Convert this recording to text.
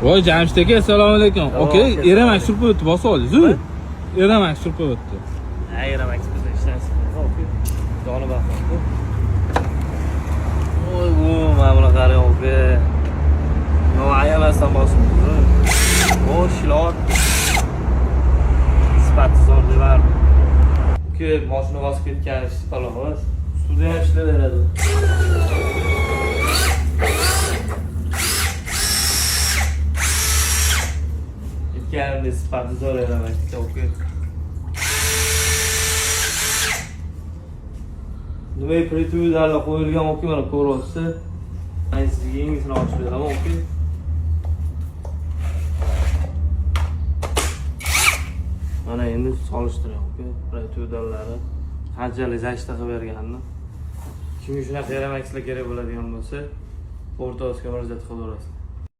Voy, Jamshid aka, assalomu alaykum. Aka, Eramax surib o'tdi, bosib oldingiz-ku. Eramax surib o'tdi. Eramax bizda ishdan chiqdi. Aka. Joni baqirdi. Voy, bu mana buni qarang, aka. No, ayamasdan bosib o'tdi. O, shilot. Sifati zo'r demardim. Aka, mashina bosib ketgan ishchi emas. Suvda ham ishlayveradi. Aytganimdek sifati zo'r Eramax, aka. Nima pretyudarlar qo'yilgan, aka, mana ko'ryapsiz. Men sizga yangisini ochib beraman, aka. Mana endi solishtiring, aka, pretyudarlari qanchalik zashta qilib berganini. Kimga shunaqa Eramaxlar kerak bo'ladigan bo'lsa, Fortosga murojaat qilaverasiz.